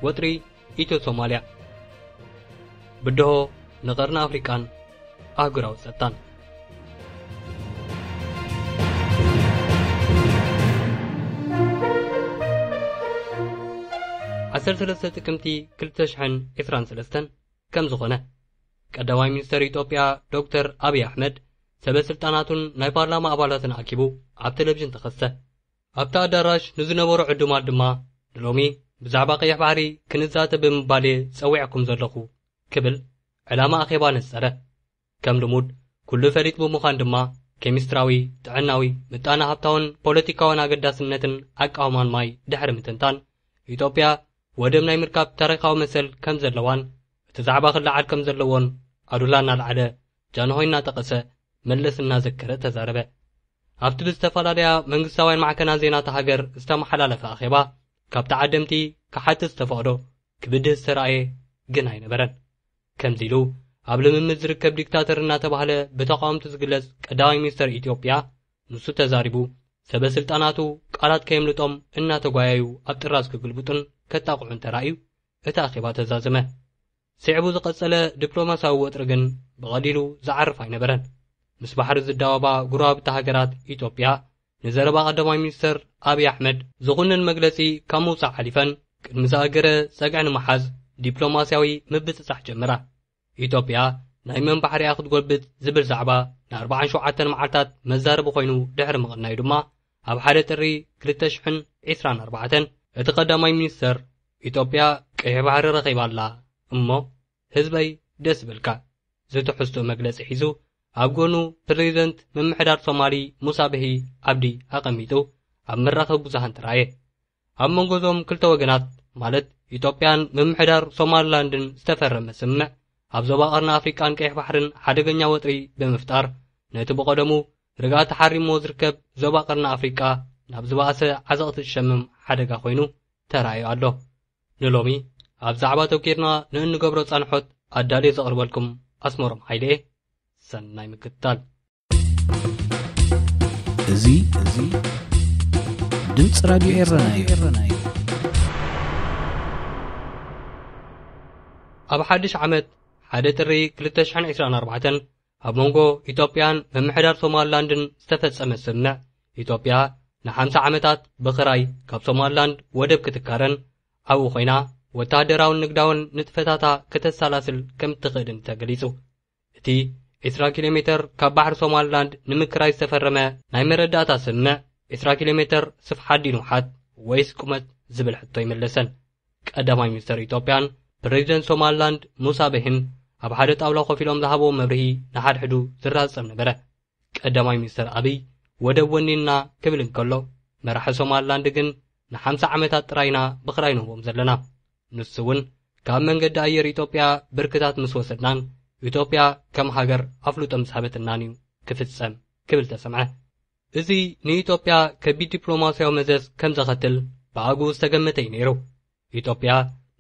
ወጥሪ ኢትዮ ሶማልያ፣ ብድሆ ንቐርኒ ኣፍሪቃን ኣህጉራዊ ጸጥታን። ዓሰርተ ሰለስተ ጥቅምቲ ክልተ ሽሕን ዕስራን ሰለስተን ከም ዝኾነ፣ ቀዳማይ ሚኒስተር ኢትዮጵያ ዶክተር ኣብይ ኣሕመድ ሰበ ስልጣናቱን ናይ ፓርላማ ኣባላትን ኣኪቡ ኣብ ቴሌቪዥን ተኸስተ። ኣብቲ ኣዳራሽ ንዝነበሩ ዕዱማት ድማ፣ ንሎሚ ብዛዕባ ቀይሕ ባሕሪ ክንዛተ ብምባል እየ ጸዊዕኩም ዘለኹ ክብል ዕላማ ኣኼባ ነጸረ። ከም ልሙድ፣ ኩሉ ፈሊጥ ብምዃን ድማ፣ ኬሚስትራዊ፣ ጥዕናዊ፣ ምጣነ ሃብታውን ፖለቲካውን ኣገዳስነትን ኣቃውማን ማይ ድሕሪ ምትንታን፣ ኢትዮጵያ ወደብ ናይ ምርካብ ታሪኻዊ መሰል ከም ዘለዋን እቲ ዛዕባ ክለዓል ከም ዘለዎን ኣዱላ እናለዓለ፣ ጃንሆይ እናጠቐሰ፣ መለስ እናዘከረ ተዛረበ። ኣብቲ ብዝተፈላለያ መንግስታውያን ማዕከናት ዜና እታ ሃገር ዝተመሓላለፈ ኣኼባ፣ ካብ ተዓደምቲ ክሓትት ዝተፈቕዶ ክብድህ ዝተራእየ ግን ኣይነበረን። ከምዚ ኢሉ ኣብ ልምምድ ዝርከብ ዲክታተር እናተባህለ ብተቃወምቲ ዝግለጽ ቀዳማይ ሚኒስተር ኢትዮጵያ፣ ንሱ ተዛሪቡ፣ ሰበ ስልጣናቱ ቃላት ከየምልጦም እናተጓየዩ ኣብ ጥራዝ ክግልብጡን ከጣቕዑን ተራእዩ፣ እቲ ኣኼባ ተዛዘመ። ስዒቡ ዝቐጸለ ዲፕሎማስያዊ ወጥሪ ግን ብቐሊሉ ዝዓርፍ ኣይነበረን። ምስ ባሕሪ ዝዳወባ ጉረባብቲ ሃገራት፣ ኢትዮጵያ ንዘረባ ቀዳማይ ሚኒስተር ኣብይ ኣሕመድ ዝኹንን መግለጺ ካብ ምውጻእ ሓሊፈን፣ ቅድሚ ዝኣገረ ጸግዒ ንምሓዝ ዲፕሎማስያዊ ምብጽጻሕ ጀመራ። ኢትዮጵያ ናይ መን ባሕሪ እያ ክትጎልብት ዝብል ዛዕባ ንኣርባዓን ሸውዓተን መዓልታት መዛረቢ ኮይኑ ድሕሪ ምቕናዩ ድማ፣ ኣብ ሓደ ጥሪ ክልተ ሽሕን ዕስራን ኣርባዕተን እቲ ቀዳማይ ሚኒስተር፣ "ኢትዮጵያ ቀይሕ ባሕሪ ረኺባ ኣላ እሞ ህዝበይ ደስ ይበልካ" ዝትሕዝትኡ መግለጺ ሒዙ፣ ኣብ ጎኑ ፕሬዚደንት ምምሕዳር ሶማሊ ሙሳ ብሂ ዓብዲ ኣቐሚጡ ኣብ መራኸቢ ብዙሃን ተራእየ። ኣብ መንጎ እዞም ክልተ ወገናት፣ ማለት ኢትዮጵያን ምምሕዳር ሶማሊላንድን፣ ዝተፈረመ ስምምዕ፣ ኣብ ዞባ ቀርኒ ኣፍሪቃን ቀይሕ ባሕርን ሓደገኛ ወጥሪ ብምፍጣር፣ ነቲ ብቐደሙ ርግኣት ተሓሪምዎ ዝርከብ ዞባ ቀርኒ ኣፍሪቃ ናብ ዝበኣሰ ዓዘቕቲ ዝሸምም ሓደጋ ኮይኑ ተራእዩ ኣሎ። ንሎሚ ኣብ ዛዕባ ተኪርና ንእንገብሮ ጻንሖት ኣዳልየ ዘቕርበልኩም ኣስመሮም ሓይለ እየ። ሰናይ ምክትታል። እዚ፣ እዚ ድምፂ ራድዮ ኤረና እዩ። ኣብ ሓድሽ ዓመት፣ ሓደ ጥሪ ክልተ ሽሕን ዕስራን ኣርባዕተን፣ ኣብ መንጎ ኢትዮጵያን ምምሕዳር ሶማሊላንድን ዝተፈጸመ ስምምዕ፣ ኢትዮጵያ ንሓምሳ ዓመታት ብኽራይ ካብ ሶማሊላንድ ወደብ ክትካረን፣ ኣብኡ ኮይና ወተሃደራውን ንግዳውን ንጥፈታታ ከተሰላስል ከም እትኽእልን ተገሊጹ። እቲ ዕስራ ኪሎ ሜተር ካብ ባሕሪ ሶማሊላንድ ንምክራይ ዝተፈረመ ናይ መረዳእታ ስምምዕ፣ ዕስራ ኪሎ ሜተር ስፍሓት ድዩ ንውሓት ወይስ ቁመት ዝብል ሕቶ ኣይመለሰን። ቀዳማይ ሚኒስተር ኢትዮጵያን ፕሬዚደንት ሶማሊላንድ ሙሳ ብሂን ኣብ ሓደ ጣውላ ኮፍ ኢሎም ዝሃብዎ መብርሂ ንሓድሕዱ ዝራጸም ነበረ። ቀዳማይ ሚኒስተር ኣብይ፣ "ወደብ ወኒንና" ክብል እንከሎ፣ መራሒ ሶማሊላንድ ግን፣ "ንሓምሳ ዓመታት ጥራይ ኢና ብኽራይ ንህቦም ዘለና። ንሱ እውን ካብ መንገዲ ኣየር ኢትዮጵያ ብርክታት ምስ ወሰድናን፣ ኢትዮጵያ ከም ሃገር ኣፍልጦ ምስ ሃበትናን እዩ ክፍጸም" ክብል ተሰምዐ። እዚ ንኢትዮጵያ ከቢድ ዲፕሎማስያዊ መዘዝ ከም ዘኸትል ብኣግኡ ዝተገመተ እዩ ነይሩ። ኢትዮጵያ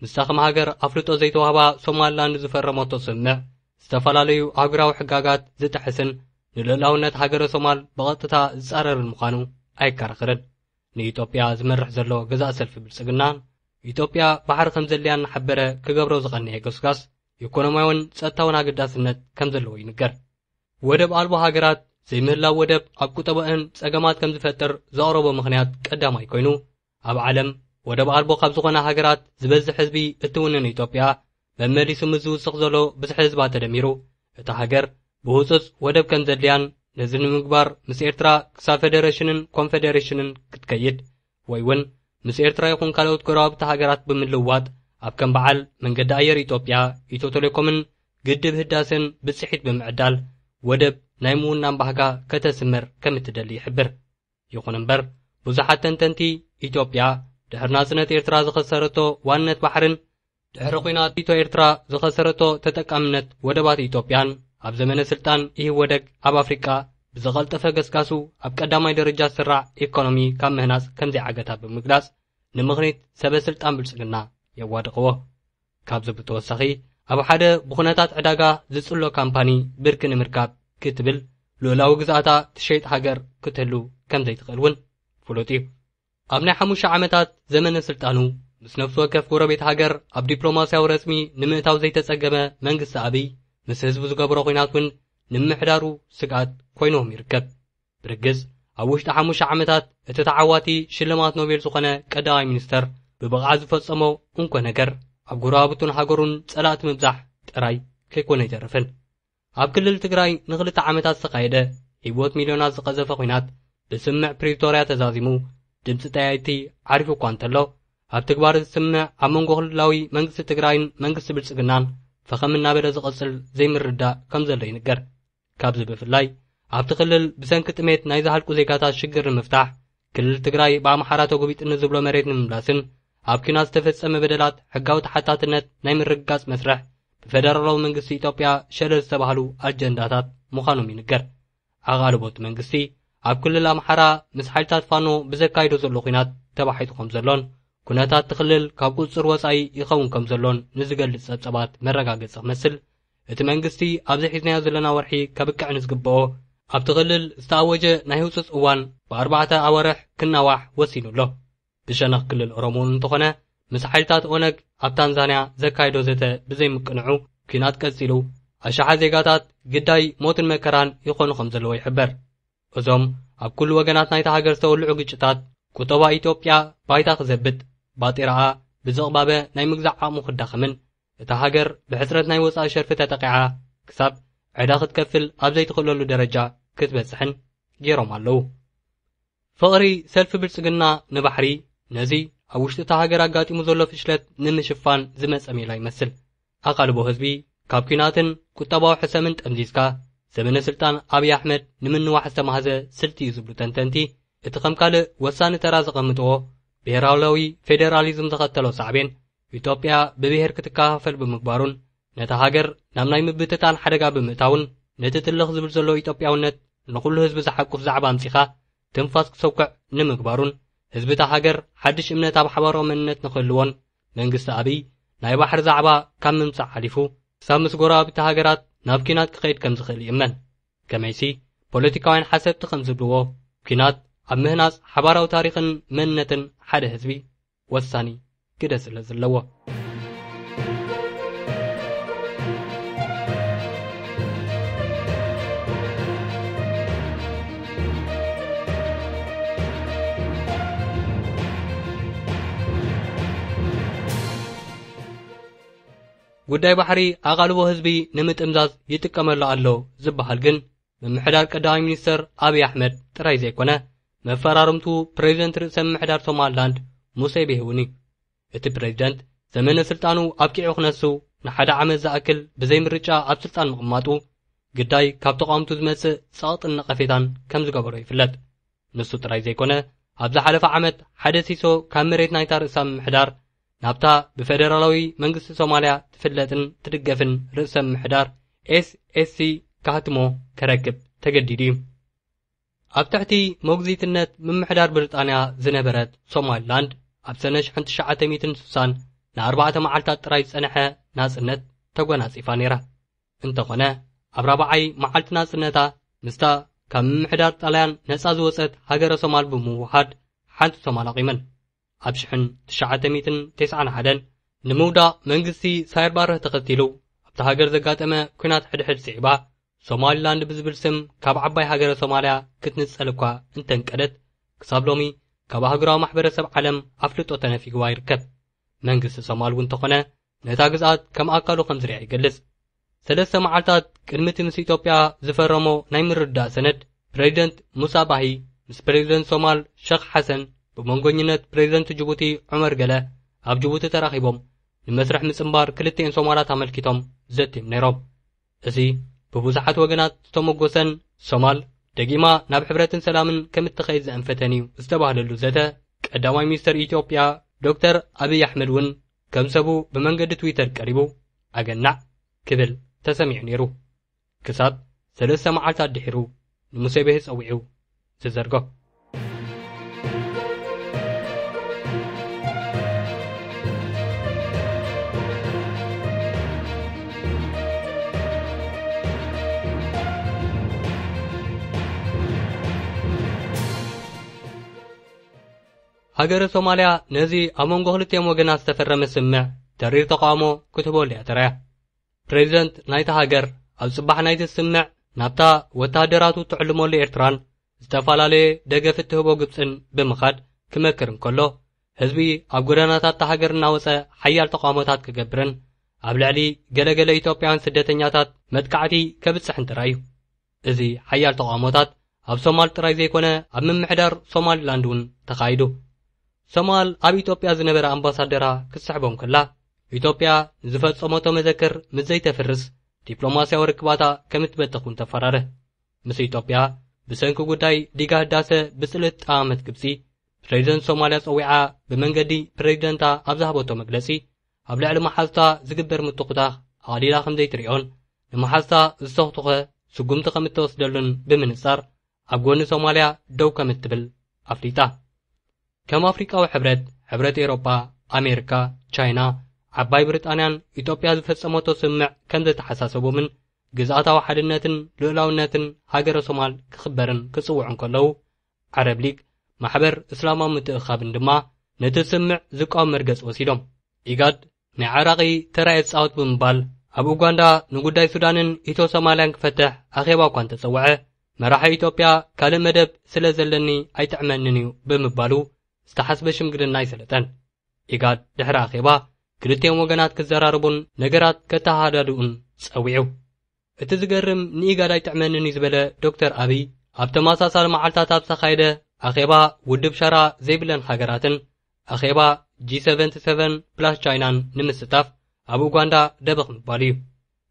ምስታ ከም ሃገር ኣፍልጦ ዘይተዋህባ ሶማሊላንድ ዝፈረመቶ ስምምዕ፣ ዝተፈላለዩ ኣህጉራዊ ሕጋጋት ዝጥሕስን ንልኡላውነት ሃገረ ሶማል ብቐጥታ ዝጻረርን ምዃኑ ኣይከራኸርን። ንኢትዮጵያ ዝመርሕ ዘሎ ገዛእ ሰልፊ ብልጽግና፣ ኢትዮጵያ ባሕሪ ከም ዘድልያ እናሓበረ ክገብሮ ዝቐነየ ጎስጓስ፣ ኢኮኖሚያውን ጸጥታውን ኣገዳስነት ከም ዘለዎ ይንገር። ወደብ ኣልቦ ሃገራት ዘይምህላው ወደብ ኣብ ቁጠባኣን ጸገማት ከም ዝፈጥር ዘቕረቦ ምኽንያት ቀዳማይ ኮይኑ፣ ኣብ ዓለም ወደብ ኣልቦ ካብ ዝኾና ሃገራት ዝበዝሕ ህዝቢ እትውንን ኢትዮጵያ፣ መመሊሱ ምስ ዝውስኽ ዘሎ ብዝሒ ህዝባ ተደሚሩ፣ እታ ሃገር ብህጹጽ ወደብ ከም ዘድልያን፣ ነዚ ንምግባር ምስ ኤርትራ ክሳብ ፌደሬሽንን ኮንፌደሬሽንን ክትከይድ፣ ወይ እውን ምስ ኤርትራ ይኹን ካልኦት ጎረባብቲ ሃገራት ብምልውዋጥ፣ ኣብ ከም በዓል መንገዲ ኣየር ኢትዮጵያ፣ ኢትዮ ቴሌኮምን ግድብ ህዳሰን ብጽሒት ብምዕዳል፣ ወደብ ናይ ምውናን ባህጋ ከተስምር ከም እትደሊ ይሕብር። ይኹን እምበር፣ ብዙሓት ተንተንቲ፣ ኢትዮጵያ ድሕሪ ናጽነት ኤርትራ ዝኸሰረቶ ዋንነት ባሕርን ድሕሪ ኲናት ኢትዮ ኤርትራ ዝኸሰረቶ ተጠቃምነት ወደባት ኢትዮጵያን፣ ኣብ ዘመነ ስልጣን ኢህወደግ ኣብ ኣፍሪቃ ብዝቐልጠፈ ገስጋሱ ኣብ ቀዳማይ ደረጃ ዝስራዕ ኢኮኖሚ ካብ ምህናጽ ከም ዘይዓገታ ብምግላጽ፣ ንምኽኒት ሰበ ስልጣን ብልጽግና የዋድቕዎ። ካብዚ ብተወሳኺ፣ ኣብ ሓደ ብኹነታት ዕዳጋ ዝጽሎ ካምፓኒ ብርኪ ንምርካብ ክትብል ልኡላዊ ግዝኣታ ትሸይጥ ሃገር ክትህሉ ከም ዘይትኽእል እውን ፍሉጥ እዩ። ኣብ ናይ ሓሙሽተ ዓመታት ዘመነ ስልጣኑ፣ ምስ ነፍሲ ወከፍ ጎረቤት ሃገር ኣብ ዲፕሎማስያዊ ረጽሚ ንምእታው ዘይተጸገመ መንግስቲ ኣብይ፣ ምስ ህዝቡ ዝገብሮ ኲናት እውን ንምምሕዳሩ ስግኣት ኮይንዎም ይርከብ። ብርግጽ፣ ኣብ ውሽጢ ሓሙሽተ ዓመታት እቲ ተዓዋቲ ሽልማት ኖቤል ዝኾነ ቀዳማይ ሚኒስተር ብብቕዓት ዝፈጸሞ እንኮ ነገር፣ ኣብ ጎረባብቱን ሃገሩን ጸላእቲ ምብዛሕ ጥራይ ከይኮነ ኣይተርፍን። ኣብ ክልል ትግራይ ንኽልተ ዓመታት ዝተኻየደ ህይወት ሚልዮናት ዝቐዘፈ ኲናት ብስምምዕ ፕሪቶርያ ተዛዚሙ ድምፂ ጠያይቲ ዓሪፉ እኳ እንተሎ፣ ኣብ ተግባር እቲ ስምምዕ ኣብ መንጎ ክልላዊ መንግስቲ ትግራይን መንግስቲ ብልፅግናን ፈኸም እናበለ ዝቐፅል ዘይምርዳእ ከም ዘሎ ይንገር። ካብዚ ብፍላይ ኣብቲ ክልል ብሰንኪ ጥሜት ናይ ዝሃልቁ ዜጋታት ሽግር ንምፍታሕ ክልል ትግራይ ብኣምሓራ ተጎቢጥኒ ዝብሎ መሬት ንምምላስን ኣብ ኲናት ዝተፈጸመ በደላት ሕጋዊ ተሓታትነት ናይ ምርግጋጽ መስርሕ ብፌደራላዊ መንግስቲ ኢትዮጵያ ሸለል ዝተባህሉ ኣጀንዳታት ምዃኖም ይንገር። ኣቓልቦ እቲ መንግስቲ ኣብ ክልል ኣምሓራ ምስ ሓይልታት ፋኖ ብዘካይዶ ዘሎ ኲናት ተባሒቱ ከም ዘሎን ኩነታት እቲ ክልል ካብ ቁጽጽር ወጻኢ ይኸውን ከም ዘሎን ንዝገልጽ ጸብጻባት መረጋገጺ ክመስል፣ እቲ መንግስቲ ኣብዚ ሒዝናዮ ዘለና ወርሒ ከብቅዕ ንዝግብኦ ኣብቲ ክልል ዝተኣወጀ ናይ ህጹጽ እዋን ብኣርባዕተ ኣዋርሕ ክናዋሕ ወሲኑ ኣሎ። ብሸነኽ ክልል ኦሮሞ እውን እንተኾነ፣ ምስ ሓይልታት ኦነግ ኣብ ታንዛንያ ዘካየዶ ዘተ ብዘይምቅንዑ፣ ኲናት ቀጺሉ፣ ኣሽሓት ዜጋታት ግዳይ ሞትን መከራን ይኾኑ ከም ዘለዉ ይሕበር። እዞም ኣብ ኩሉ ወገናት ናይታ ሃገር ዝተወልዑ ግጭታት፣ ቁጠባ ኢትዮጵያ ባይታ ክዘብጥ፣ ባጤራኣ ብዝቕባበ ናይ ምግዛእ ዓቕሙ ክዳኸምን፣ እታ ሃገር ብሕጽረት ናይ ወጻኢ ሸርፊ ተጠቒዓ፣ ክሳብ ዕዳ ክትከፍል ኣብ ዘይትኽእለሉ ደረጃ ክትበጽሕን ገይሮም ኣለዉ። ፍቕሪ ሰልፊ ብልጽግና ንባሕሪ፣ ነዚ ኣብ ውሽጢ እታ ሃገር ኣጋጢሙ ዘሎ ፍሽለት ንምሽፋን ዝመጸ ሜላ ይመስል። ኣቓልቦ ህዝቢ ካብ ኲናትን ቁጠባዊ ሕሰምን ጠምዚዝካ፣ ዘመነ ስልጣን ኣብይ ኣሕመድ ንምንዋሕ ዝተማህዘ ስልቲ እዩ ዝብሉ ተንተንቲ፣ እቲ ከም ካልእ ወሳኒ ተራ ዘቐምጥዎ፣ ብሄራዊ ፌዴራሊዝም ዘኸተሎ ሳዕቤን፣ ኢትዮጵያ ብብሄር ክትከፋፈል ብምግባሩን፣ ነታ ሃገር ናብ ናይ ምብትታን ሓደጋ ብምእታውን፣ ነቲ ትልኽ ዝብል ዘሎ ኢትዮጵያውነት ንኹሉ ህዝቢ ዝሓቁፍ ዛዕባ ኣምጺኻ ትንፋስ ክሰኩዕ ንምግባሩን፣ ህዝቢ እታ ሃገር ሓድሽ እምነት ኣብ ሓባራዊ መንነት ንክህልዎን፣ መንግስቲ ኣብይ ናይ ባሕሪ ዛዕባ ካብ ምምጻእ ሓሊፉ፣ ክሳብ ምስ ጎረባብቲ ሃገራት ናብ ኲናት ክኸይድ ከም ዝኽእል ይእመን። ከመይሲ፣ ፖለቲካውያን ሓሰብቲ ከም ዝብልዎ፣ ኲናት ኣብ ምህናጽ ሓባራዊ ታሪኽን መንነትን ሓደ ህዝቢ ወሳኒ ግደ ስለ ዘለዎ። ጉዳይ ባሕሪ ኣቓልቦ ህዝቢ ንምጥምዛዝ ይጥቀመሉ ኣሎ ዝበሃል ግን፣ ምምሕዳር ቀዳማይ ሚኒስተር ኣብይ ኣሕመድ ጥራይ ዘይኮነ፣ መፈራርምቱ ፕሬዚደንት ርእሰ ምምሕዳር ሶማልላንድ ሙሴ ቤሂ እውን እዩ። እቲ ፕሬዚደንት ዘመነ ስልጣኑ ኣብቂዑ ክነሱ ንሓደ ዓመት ዝኣክል ብዘይ ምርጫ ኣብ ስልጣን ምቕማጡ፣ ግዳይ ካብ ተቓወምቱ ዝመጽእ ጸቕጥን ነቐፌታን ከም ዝገበሮ ይፍለጥ። ንሱ ጥራይ ዘይኮነ፣ ኣብ ዝሓለፈ ዓመት ሓደ ሲሶ ካብ መሬት ናይታ ርእሰ ምምሕዳር ናብታ ብፌደራላዊ መንግስቲ ሶማልያ ትፍለጥን ትድገፍን ርእሰ ምምሕዳር ኤስ ኤስ ሲ ካህትሞ ከረክብ ተገዲዱ እዩ። ኣብ ትሕቲ ሞግዚትነት ምምሕዳር ብሪጣንያ ዝነበረት ሶማሊላንድ፣ ኣብ ሰነ ሽሕን ትሽዓተ ሚእትን ስሳን ንኣርባዕተ መዓልታት ጥራይ ዝጸንሐ ናጽነት ተጎናጺፋ ነይራ። እንተኾነ፣ ኣብ ራብዓይ መዓልቲ ናጽነታ፣ ምስታ ካብ ምምሕዳር ጣልያን ነጻ ዝወጸት ሃገረ ሶማል ብምውሃድ፣ ሓንቲ ሶማል ኣቑመን። ኣብ ሽሕን ትሽዓተ ሚእትን ተስዓን ሓደን ንምውዳቕ መንግስቲ ሳይር ባረህ ተኸቲሉ ኣብታ ሃገር ዘጋጠመ ኲናት ሕድሕድ ስዒባ፣ ሶማሊላንድ ብዝብል ስም ካብ ዓባይ ሃገረ ሶማልያ ክትንጸል እኳ እንተንቀደት፣ ክሳብ ሎሚ ካብ ኣህጉራዊ ማሕበረሰብ ዓለም ኣፍልጦ ተነፊግዋ ይርከብ። መንግስቲ ሶማል እውን እንተኾነ፣ ነታ ግዝኣት ከም ኣካሉ ከም ዝሪኣ ይገልጽ። ሰለስተ መዓልታት ቅድሚ እቲ ምስ ኢትዮጵያ ዝፈረሞ ናይ ምርድዳእ ሰነድ፣ ፕሬዚደንት ሙሳ ባሂ ምስ ፕሬዚደንት ሶማል ሸኽ ሓሰን፣ ብመንጎኝነት ፕሬዚደንት ጅቡቲ ዑመር ገለ ኣብ ጅቡቲ ተራኺቦም፣ ንመስርሕ ምጽንባር ክልቲኤን ሶማላት ኣመልኪቶም ዘትዮም ነይሮም። እዚ ብብዙሓት ወገናት ዝተመጎሰን፣ ሶማል ደጊማ ናብ ሕብረትን ሰላምን ከም እትኸይድ ዘእንፈተን እዩ ዝተባህለሉ ዘተ፣ ቀዳማይ ሚኒስተር ኢትዮጵያ ዶክተር ኣብይ ኣሕመድ እውን ከም ሰቡ ብመንገዲ ትዊተር ቀሪቡ፣ ኣገናዕ ክብል ተሰሚዑ ነይሩ። ክሳብ ሰለስተ መዓልታት ድሒሩ ንሙሴ ቤሂ ጸዊዑ ዝዘርጎ። ሃገረ ሶማልያ ነዚ ኣብ መንጎ ክልቲኦም ወገናት ዝተፈረመ ስምምዕ ተሪር ተቓውሞ ክትህበሉ እያ ተራእያ። ፕሬዚደንት ናይታ ሃገር ኣብ ጽባሕ ናይቲ ስምምዕ ናብታ ወተሃደራቱ ትዕልመሉ ኤርትራን ዝተፈላለየ ደገፍ እትህቦ ግብጽን ብምኻድ ክመክር እንከሎ፣ ህዝቢ ኣብ ጎደናታት እታ ሃገር እናወጸ ሓያል ተቓውሞታት ክገብርን ኣብ ልዕሊ ገለገለ ኢትዮጵያውያን ስደተኛታት መጥቃዕቲ ከብጽሕን ተራእዩ። እዚ ሓያል ተቓውሞታት ኣብ ሶማል ጥራይ ዘይኮነ፣ ኣብ ምምሕዳር ሶማሊላንድ እውን ተኻይዱ። ሶማል ኣብ ኢትዮጵያ ዝነበረ ኣምባሳደራ ክትስሕቦም ከላ፣ ኢትዮጵያ ንዝፈጸመቶ መዘክር ምስ ዘይተፍርስ ዲፕሎማስያዊ ርክባታ ከም እትበትኽ እውን ተፈራረ። ምስ ኢትዮጵያ ብሰንኪ ጉዳይ ዲጋ ህዳሰ ብጽልእት ጠማመት ግብጺ፣ ፕሬዚደንት ሶማልያ ጸዊዓ ብመንገዲ ፕሬዚደንታ ኣብ ዝሃበቶ መግለጺ፣ ኣብ ልዕሊ መሓዝታ ዝግበር ምትኹታኽ ኣቕሊላ ከም ዘይትሪኦን ንመሓዝታ ዝተኹትኸ ስጉምቲ ከም እትወስደሉን ብምንጻር ኣብ ጎኒ ሶማልያ ደው ከም እትብል ኣፍሊጣ። ከም ኣፍሪቃዊ ሕብረት፣ ሕብረት ኤውሮጳ፣ ኣሜሪካ፣ ቻይና፣ ዓባይ ብሪጣንያን ኢትዮጵያ ዝፈጸመቶ ስምምዕ ከም ዘተሓሳሰቦምን ግዝኣታዊ ሓድነትን ልኡላውነትን ሃገረ ሶማል ክኽበርን ክጽውዑ እንከለዉ፣ ዓረብ ሊግ፣ ማሕበር እስላማዊ ምትእኻብን ድማ ነቲ ስምምዕ ዝቃወም መርገጽ ወሲዶም። ኢጋድ ናይ ዓራቒ ተራ እየ ዝጻወት ብምባል ኣብ ኡጋንዳ ንጉዳይ ሱዳንን ኢትዮ ሶማልያን ክፈትሕ ኣኼባ እኳ እንተጸውዐ፣ መራሒ ኢትዮጵያ ካልእ መደብ ስለ ዘለኒ ኣይጥዕመንን እዩ ብምባሉ ዝተሓስበ ሽምግልና ኣይሰለጠን። ኢጋድ ድሕሪ ኣኼባ ክልቲኦም ወገናት ክዘራረቡን ነገራት ከተሃዳድኡን ጸዊዑ። እቲ ዝገርም ንኢጋድ ኣይጥዕመንን እዩ ዝበለ ዶክተር ኣብይ ኣብ ተመሳሳሊ መዓልታት ኣብ ዝተኻየደ ኣኼባ ውድብ ሸራ ዘይብለን ሃገራትን ኣኼባ ጂ ሰቨንቲ ሰቨን ፕላስ ቻይናን ንምስታፍ ኣብ ኡጋንዳ ደበኽ ምባሉ እዩ።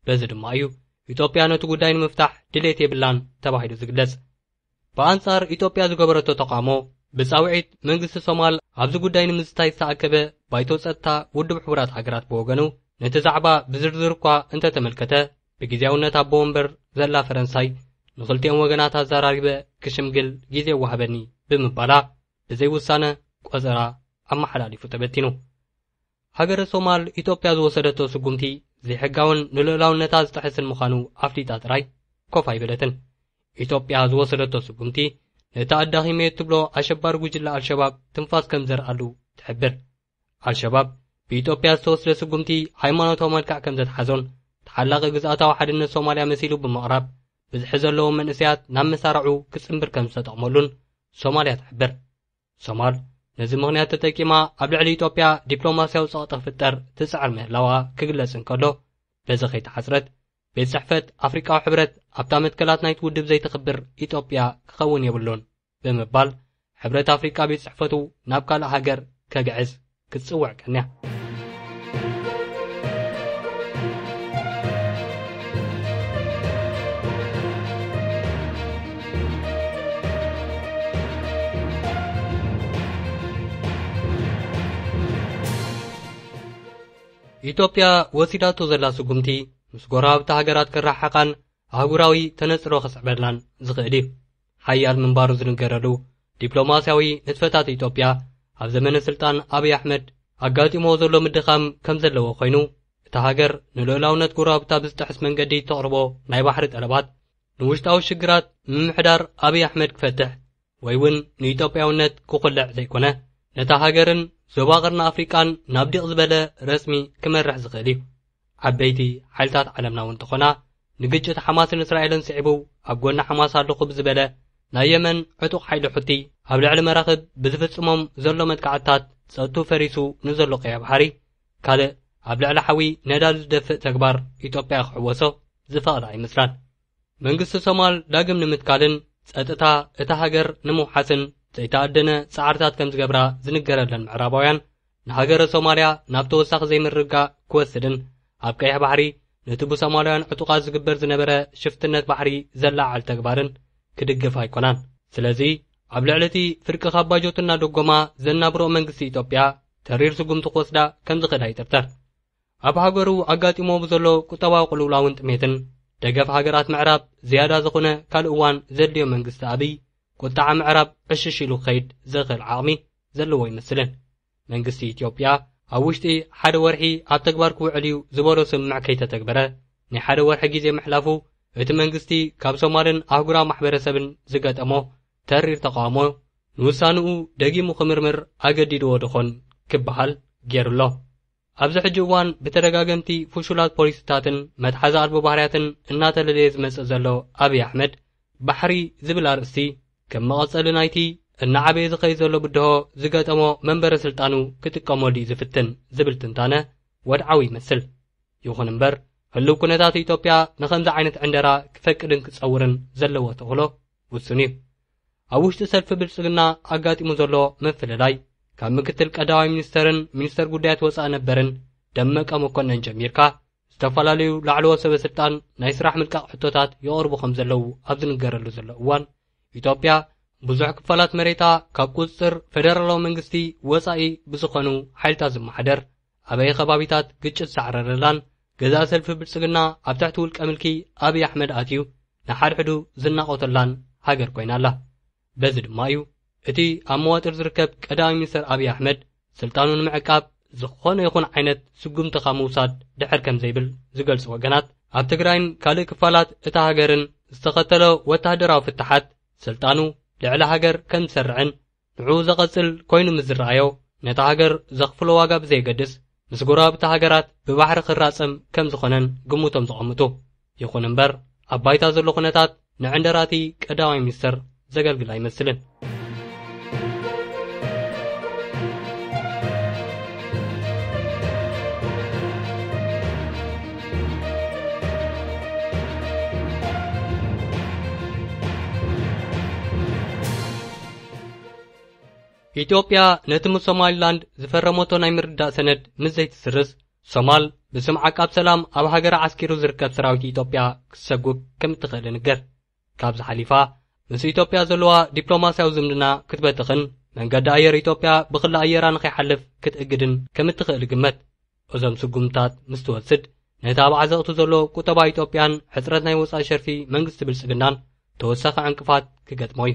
በዚ ድማ እዩ ኢትዮጵያ ነቲ ጉዳይ ንምፍታሕ ድሌት የብላን ተባሂሉ ዝግለጽ። ብኣንጻር ኢትዮጵያ ዝገበረቶ ተቓውሞ፣ ብጻውዒት መንግስቲ ሶማል ኣብዚ ጉዳይ ንምዝታይ ዝተኣከበ ባይቶ ጸጥታ ውድብ ሕቡራት ሃገራት ብወገኑ፣ ነቲ ዛዕባ ብዝርዝር እኳ እንተተመልከተ፣ ብግዜያውነት ኣቦ ወንበር ዘላ ፈረንሳይ ንኽልቲኦም ወገናት ኣዘራሪበ ክሽምግል ግዜ ይወሃበኒ ብምባላ፣ ብዘይ ውሳነ ቆጸራ ኣመሓላሊፉ ተበቲኑ። ሃገረ ሶማል ኢትዮጵያ ዝወሰደቶ ስጉምቲ ዘይሕጋውን ንልኡላውነታ ዝጥሕስን ምዃኑ ኣፍሊጣ ጥራይ ኮፍ ኣይበለትን። ኢትዮጵያ ዝወሰደቶ ስጉምቲ ነቲ ኣዳኺመ እትብሎ ኣሸባሪ ጉጅለ ኣልሸባብ ትንፋስ ከም ዘርኣሉ ትሕብር። ኣልሸባብ ብኢትዮጵያ ዝተወስደ ስጉምቲ ሃይማኖታዊ መልክዕ ከም ዘትሓዞን ተሓላቒ ግዝኣታዊ ሓድነት ሶማልያ መሲሉ ብምቕራብ ብዝሒ ዘለዎም መንእሰያት ናብ መሳርዑ ክጽንብር ከም ዝተጠቕመሉን ሶማልያ ትሕብር። ሶማል ነዚ ምኽንያት ተጠቂማ ኣብ ልዕሊ ኢትዮጵያ ዲፕሎማስያዊ ጸቕጢ ክፍጠር ትጽዕር ምህላዋ ክግለጽ እንከሎ፣ በዚ ከይተሓጽረት ቤት ጽሕፈት ኣፍሪቃዊ ሕብረት ኣብታ መትከላት ናይቲ ውድብ ዘይተኽብር ኢትዮጵያ ክኸውን የብሉን ብምባል ሕብረት ኣፍሪቃ ቤት ጽሕፈቱ ናብ ካልእ ሃገር ከግዕዝ ክትጽውዕ ቀንያ። ኢትዮጵያ ወሲዳቶ ዘላ ስጉምቲ ምስ ጎረባብቲ ሃገራት ክረሓሓቓን ኣህጉራዊ ተነጽሮ ከስዕበላን ዝኽእል እዩ። ሓያል ምንባሩ ዝንገረሉ ዲፕሎማስያዊ ንጥፈታት ኢትዮጵያ ኣብ ዘመነ ስልጣን ኣብይ ኣሕመድ ኣጋጢሞ ዘሎ ምድኻም ከም ዘለዎ ኮይኑ፣ እታ ሃገር ንልኡላውነት ጎረባብታ ብዝጥሕስ መንገዲ እተቕርቦ ናይ ባሕሪ ጠለባት ንውሽጣዊ ሽግራት ምምሕዳር ኣብይ ኣሕመድ ክፈትሕ ወይ እውን ንኢትዮጵያውነት ክኹልዕ ዘይኮነ፣ ነታ ሃገርን ዞባ ቀርኒ ኣፍሪቃን ናብ ዲቕ ዝበለ ረስሚ ክመርሕ ዝኽእል እዩ። ዓበይቲ ሓይልታት ዓለምና እውን እንተኾና፣ ንግጭት ሓማስን እስራኤልን ስዒቡ ኣብ ጎኒ ሓማስ ኣለኹ ብዝበለ ናይ የመን ዕጡቕ ሓይሊ ሑቲ ኣብ ልዕሊ መራኽብ ብዝፍጽሞም ዘሎ መጥቃዕትታት ጸጥትኡ ፈሪሱ ንዘሎ ቀይሕ ባሕሪ ካልእ ኣብ ልዕሊ ሓዊ ነዳዲ ዝደፍእ ተግባር ኢትዮጵያ ክሕወሶ ዝፈቕዳ ኣይመስላን። መንግስቲ ሶማል ዳግም ንምትካልን ጸጥታ እታ ሃገር ንምውሓስን ዘይተኣደነ ጻዕርታት ከም ዝገብራ ዝንገረለን ምዕራባውያን፣ ንሃገረ ሶማልያ ናብ ተወሳኺ ዘይምርግጋእ ክወስድን ኣብ ቀይሕ ባሕሪ ነቲ ብሶማላውያን ዕጡቓት ዝግበር ዝነበረ ሽፍትነት ባሕሪ ዘለዓዕል ተግባርን ክድግፍ ኣይኮናን። ስለዚ ኣብ ልዕሊ እቲ ፍርቂ ካብ ባጀቱ እናደጎማ ዘናብሮ መንግስቲ ኢትዮጵያ ተሪር ስጉምቲ ክወስዳ ከም ዝኽእል ኣይጥርጠር። ኣብ ሃገሩ ኣጋጢሞ ብዘሎ ቁጠባዊ ቅልውላውን ጥሜትን ደገፍ ሃገራት ምዕራብ ዝያዳ ዝኾነ ካልእ እዋን ዘድልዮ መንግስቲ ኣብይ፣ ቁጠዓ ምዕራብ ዕሽሽ ኢሉ ክኸይድ ዘኽእል ዓቕሚ ዘለዎ ኣይመስልን። መንግስቲ ኢትዮጵያ ኣብ ውሽጢ ሓደ ወርሒ ኣብ ተግባር ክውዕል እዩ ዝበሎ ስምምዕ ከይተተግበረ ናይ ሓደ ወርሒ ግዜ ምሕላፉ፣ እቲ መንግስቲ ካብ ሶማልን ኣህጉራዊ ማሕበረሰብን ዝገጠሞ ተሪር ተቓውሞ ንውሳንኡ ደጊሙ ክምርምር ኣገዲድዎ ድኾን ክበሃል ገይሩ ኣሎ። ኣብዚ ሕጂ እዋን ብተደጋገምቲ ፍሹላት ፖሊሲታትን መትሓዚ ኣልቦ ባህርያትን እናተለለየ ዝመጽእ ዘሎ ኣብይ ኣሕመድ፣ ባሕሪ ዝብል ኣርእስቲ ከም መቐጸሊ ናይቲ እናዓበየ ዝኸይድ ዘሎ ብድሆ ዝገጠሞ መንበረ ስልጣኑ ክጥቀመሉ እዩ ዝፍትን ዝብል ትንታነ ወድዓዊ ይመስል። ይኹን እምበር፣ ህልው ኩነታት ኢትዮጵያ ንኸምዚ ዓይነት ዕንደራ ክፈቅድን ክጸውርን ዘለዎ ተኽእሎ ውሱን እዩ። ኣብ ውሽጢ ሰልፊ ብልጽግና ኣጋጢሙ ዘሎ ምፍልላይ፣ ካብ ምክትል ቀዳማይ ሚኒስተርን ሚኒስተር ጉዳያት ወጻኢ ነበርን ደመቀ መኮነን ጀሚርካ፣ ዝተፈላለዩ ላዕለዎት ሰበ ስልጣን ናይ ስራሕ ምልቃቕ ሕቶታት ይቐርቡ ከም ዘለዉ ኣብ ዝንገረሉ ዘሎ እዋን፣ ኢትዮጵያ ብዙሕ ክፋላት መሬታ ካብ ቁጽጽር ፈደራላዊ መንግስቲ ወጻኢ ብዝኾኑ ሓይልታት ዝመሓደር፣ ኣበየ ከባቢታት ግጭት ዝሳዕረረላን፣ ገዛኢ ሰልፊ ብልጽግና ኣብ ትሕቲ ውልቀ ምልኪ ኣብይ ኣሕመድ ኣትዩ ንሓድሕዱ ዝናቖተላን ሃገር ኮይና ኣላ። በዚ ድማ እዩ እቲ ኣብ መዋጥር ዝርከብ ቀዳማይ ሚኒስተር ኣብይ ኣሕመድ ስልጣኑ ንምዕቃብ ዝኾነ ይኹን ዓይነት ስጉምቲ ካብ ምውሳድ ድሕር ከም ዘይብል ዝገልጹ ወገናት፣ ኣብ ትግራይን ካልእ ክፋላት እታ ሃገርን ዝተኸተሎ ወተሃደራዊ ፍታሓት ስልጣኑ ልዕሊ ሃገር ከም ዝሰርዕን ንዕኡ ዘቐጽል ኮይኑ ምስ ዝረኣዮ፣ ነታ ሃገር ዘኽፍሎ ዋጋ ብዘየገድስ ምስ ጎረባብቲ ሃገራት ብባሕሪ ክራጸም ከም ዝኾነን ግምቶም ዘቐምጡ። ይኹን እምበር፣ ኣብ ባይታ ዘሎ ኩነታት ንዕንደራቲ ቀዳማይ ሚኒስተር ዘገልግል ኣይመስልን። ኢትዮጵያ ነቲ ምስ ሶማሊላንድ ዝፈረመቶ ናይ ምርድዳእ ሰነድ ምስ ዘይትስርዝ፣ ሶማል ብስም ዓቃብ ሰላም ኣብ ሃገራ ዓስኪሩ ዝርከብ ሰራዊት ኢትዮጵያ ክትሰጉግ ከም እትኽእል ይንገር። ካብዚ ሓሊፋ፣ ምስ ኢትዮጵያ ዘለዋ ዲፕሎማስያዊ ዝምድና ክትበትኽን መንገዲ ኣየር ኢትዮጵያ ብክሊ ኣየራ ንኸይሓልፍ ክትእግድን ከም እትኽእል ይግመት። እዞም ስጉምታት ምስ ትወስድ፣ ነቲ ኣብ ዓዘቕቱ ዘሎ ቁጠባ ኢትዮጵያን ሕጽረት ናይ ወጻኢ ሸርፊ መንግስቲ ብልጽግናን ተወሳኺ ዕንቅፋት ክገጥሞ እዩ።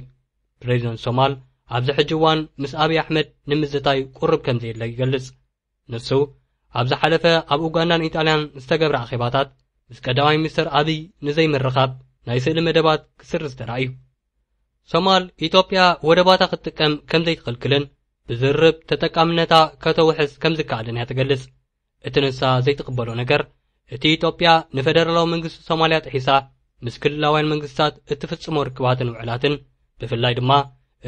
ፕሬዚደንት ሶማል ኣብዚ ሕጂ እዋን ምስ ኣብይ ኣሕመድ ንምዝታይ ቁርብ ከም ዘየለ ይገልጽ። ንሱ፣ ኣብ ዝሓለፈ ኣብ ኡጋንዳን ኢጣልያን ዝተገብረ ኣኼባታት ምስ ቀዳማይ ሚኒስተር ኣብይ ንዘይምርኻብ ናይ ስእሊ መደባት ክስርዝ ተራእዩ። ሶማል፣ ኢትዮጵያ ወደባታ ክትጥቀም ከም ዘይትኽልክልን ብዝርብ ተጠቃምነታ ከተውሕስ ከም ዝከኣልን እያ ትገልጽ። እቲ ንሳ ዘይትቕበሎ ነገር፣ እቲ ኢትዮጵያ ንፈደራላዊ መንግስቲ ሶማልያ ጥሒሳ ምስ ክልላውያን መንግስታት እትፍጽሞ ርክባትን ውዕላትን፣ ብፍላይ ድማ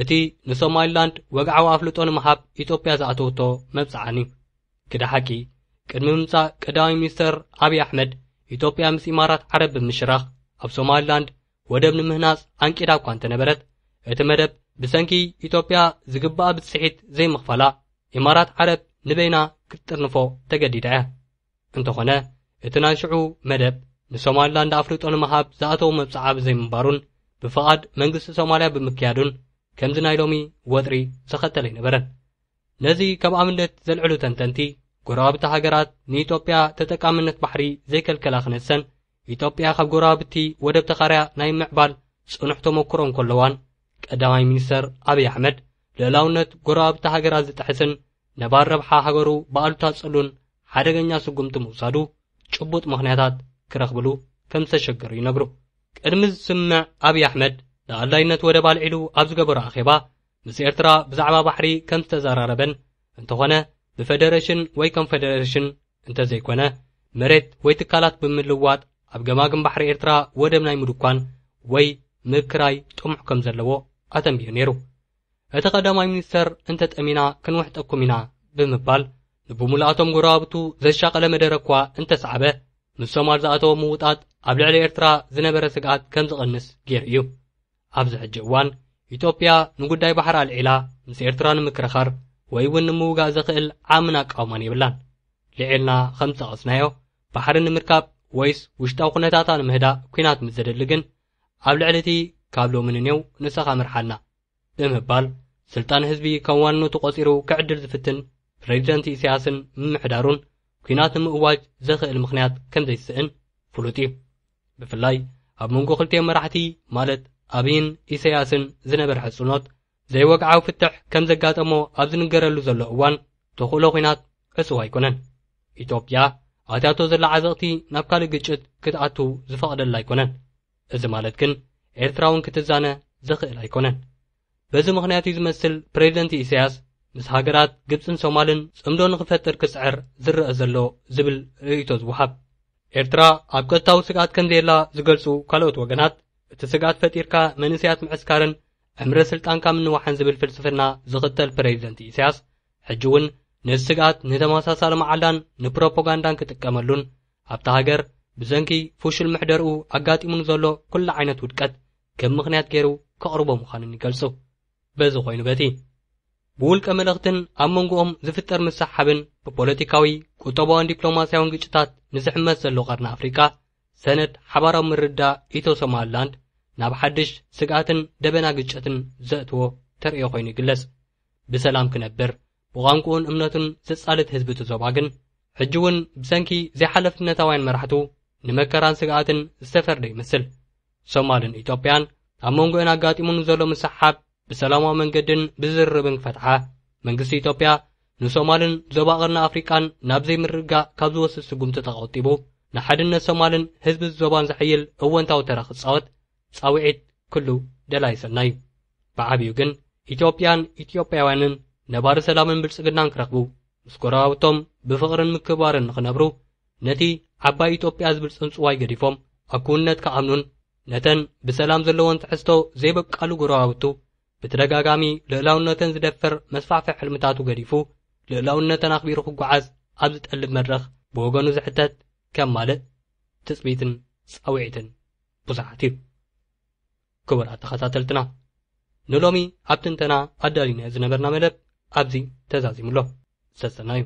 እቲ ንሶማሊላንድ ወግዓዊ ኣፍልጦ ንምሃብ ኢትዮጵያ ዝኣተወቶ መብጽዓን እዩ። ግደ ሓቂ፣ ቅድሚ ምምጻእ ቀዳማይ ሚኒስተር ኣብይ ኣሕመድ፣ ኢትዮጵያ ምስ ኢማራት ዓረብ ብምሽራኽ ኣብ ሶማሊላንድ ወደብ ንምህናጽ ኣንቂዳ እኳ እንተነበረት፣ እቲ መደብ ብሰንኪ ኢትዮጵያ ዝግባኣ ብጽሒት ዘይምኽፋላ፣ ኢማራት ዓረብ ንበይና ክትጥርንፎ ተገዲዳ እያ። እንተኾነ፣ እቲ ናይ ሽዑ መደብ ንሶማሊላንድ ኣፍልጦ ንምሃብ ዝኣተወ መብጽዓ ብዘይምንባሩን ብፍቓድ መንግስቲ ሶማልያ ብምክያዱን፣ ከምዚ ናይ ሎሚ ወጥሪ ዘኸተለ ኣይነበረን። ነዚ ከም ኣብነት ዘልዕሉ ተንተንቲ፣ ጎረባብቲ ሃገራት ንኢትዮጵያ ተጠቃምነት ባሕሪ ዘይከልከላ ክነሰን፣ ኢትዮጵያ ካብ ጎረባብቲ ወደብ ተኻርያ ናይ ምዕባል ጽኑሕ ተመኩሮ እንከለዋን፣ ቀዳማይ ሚኒስተር ኣብይ ኣሕመድ ልዕላውነት ጎረባብቲ ሃገራት ዝጥሕስን ነባር ረብሓ ሃገሩ ብኣሉታ ዝጸሉን ሓደገኛ ስጉምቲ ምውሳዱ ጭቡጥ ምኽንያታት ክረኽብሉ ከም ዝተሸገሩ ይነግሩ። ቅድሚ ዝስምዕ ኣብይ ኣሕመድ ንኣድላይነት ወደብ ኣልዒሉ ኣብ ዝገበሮ ኣኼባ ምስ ኤርትራ ብዛዕባ ባሕሪ ከም ዝተዘራረበን፣ እንተኾነ ብፈደረሽን ወይ ኮንፈደረሽን እንተዘይኮነ መሬት ወይ ትካላት ብምልዋጥ ኣብ ገማግም ባሕሪ ኤርትራ ወደብ ናይ ምድኳን ወይ ምክራይ ጥሙሕ ከም ዘለዎ ኣተንቢሁ ነይሩ። እቲ ቀዳማይ ሚኒስተር እንተጠሚና ክንውሕጠኩም ኢና ብምባል ንብሙሉኣቶም ጎረባብቱ ዘሻቐለ መደረ እኳ እንተሰዓበ፣ ምስ ሶማል ዝኣተዎ ምውጣጥ ኣብ ልዕሊ ኤርትራ ዝነበረ ስግኣት ከም ዝቐንስ ገይሩ እዩ። ኣብዚ ሕጂ እዋን ኢትዮጵያ ንጉዳይ ባሕሪ ኣልዒላ ምስ ኤርትራ ንምክርኻር ወይ እውን ንምውጋእ ዘኽእል ዓምን ኣቃውማን የብላን። ልዒልና ከም ዝጠቐስናዮ፣ ባሕሪ ንምርካብ ወይስ ውሽጣዊ ኩነታታ ንምህዳእ ኲናት ምስ ዘደሊ ግን፣ ኣብ ልዕሊ እቲ ካብ ሎሚ ንኔው ንስኻ ምርሓልና ብምባል፣ ስልጣን ህዝቢ ከም ዋንነቱ ቆጺሩ ክዕድል ዝፍትን ፕሬዚደንት ኢሳያስን ምምሕዳሩን፣ ኲናት ንምእዋጅ ዘኽእል ምኽንያት ከም ዘይስእን ፍሉጥ እዩ። ብፍላይ ኣብ መንጎ ክልቲኦም መራሕቲ፣ ማለት ኣብይን ኢሳያስን ዝነበረ ሕጽኖት፣ ዘይወግዓዊ ፍትሕ ከም ዘጋጠሞ ኣብ ዝንገረሉ ዘሎ እዋን፣ ተኽእሎ ኲናት ዕጹው ኣይኮነን። ኢትዮጵያ ኣትያቶ ዘላ ዓዘቕቲ ናብ ካልእ ግጭት ክትኣቱ ዝፈቕደላ ኣይኮነን። እዚ ማለት ግን ኤርትራ እውን ክትዛነ ዘኽእል ኣይኮነን። በዚ ምኽንያት እዩ ዝመስል ፕሬዚደንት ኢሳያስ ምስ ሃገራት ግብፅን ሶማልን ፅምዶ ንኽፈጥር ክፅዕር ዝረአ ዘሎ ዝብል ርእይቶ ዝወሃብ። ኤርትራ ኣብ ቀጥታዊ ስግኣት ከም ዘየላ ዝገልፁ ካልኦት ወገናት፣ እቲ ስግኣት ፈጢርካ መንእሰያት ምዕስካርን ዕምረ ስልጣንካ ምንዋሕን ዝብል ፍልስፍና ዝኽተል ፕሬዚደንት ኢሳያስ፣ ሕጂ እውን ነዚ ስግኣት ንተመሳሳሊ መዓላን ንፕሮፓጋንዳን ክጥቀመሉን ኣብታ ሃገር ብሰንኪ ፍሹል ምሕደርኡ ኣጋጢሙን ዘሎ ኩሉ ዓይነት ውድቀት ከም ምኽንያት ገይሩ ከቕርቦ ምዃኑን ይገልጹ። በዚ ኮይኑ በቲ ብውልቀ መለኽትን ኣብ መንጎኦም ዝፍጠር ምስሓብን ብፖለቲካዊ፣ ቁጠባውን ዲፕሎማስያውን ግጭታት ንዝሕመስ ዘሎ ቀርኒ ኣፍሪቃ ሰነድ ሓባራዊ ምርዳእ ኢትዮ ሶማልላንድ ናብ ሓድሽ ስግኣትን ደበና ግጭትን ዘእትዎ ተርእዮ ኮይኑ ይግለጽ። ብሰላም ክነብር ብቋንቋኡን እምነቱን ዘጻልት ህዝቢ እቲ ዞባ ግን ሕጂ እውን ብሰንኪ ዘይሓለፍነታውያን መራሕቱ ንመከራን ስግኣትን ዝተፈርደ ይመስል። ሶማልን ኢትዮጵያን ኣብ መንጎአን ኣጋጢሙ ንዘሎ ምስሓብ ብሰላማዊ መንገድን ብዝርርብን ክፈትሓ መንግስቲ ኢትዮጵያ ንሶማልን ዞባ ቀርኒ ኣፍሪቃን ናብ ዘይምርግጋእ ካብ ዝወስድ ስጉምቲ ተቆጢቡ ንሓድነት ሶማልን ህዝቢ ዞባን ዘሐይል እወንታዊ ተራ ክጻወት ጻውዒት ኩሉ ደላይ ሰናይ እዩ። ብዓብዩ ግን ኢትዮጵያን ኢትዮጵያውያንን ነባሪ ሰላምን ብልጽግናን ክረኽቡ ምስ ጎረባብቶም ብፍቕርን ምክብባርን ንኽነብሩ ነቲ ዓባይ ኢትዮጵያ ዝብል ጽንጽዋይ ገዲፎም ኣብ ክውንነት ክኣምኑን ነተን ብሰላም ዘለወን ትሕዝቶ ዘይበቃሉ ጎረባብቱ ብተደጋጋሚ ልእላውነተን ዝደፍር መስፋሕፍሕ ሕልምታቱ ገዲፉ ልእላውነተን ኣኽቢሩ ክጓዓዝ ኣብ ዝጠልብ መድረኽ ብወገኑ ዝሕተት ከማልእ ትጽቢትን ጻውዒትን ብዙሓት እዩ። ክቡራት ተኸታተልትና፣ ንሎሚ ኣብ ትንተና ኣዳሊናዮ ዝነበርና መደብ ኣብዚ ተዛዚሙ ኣሎ። ሰሰናዩ።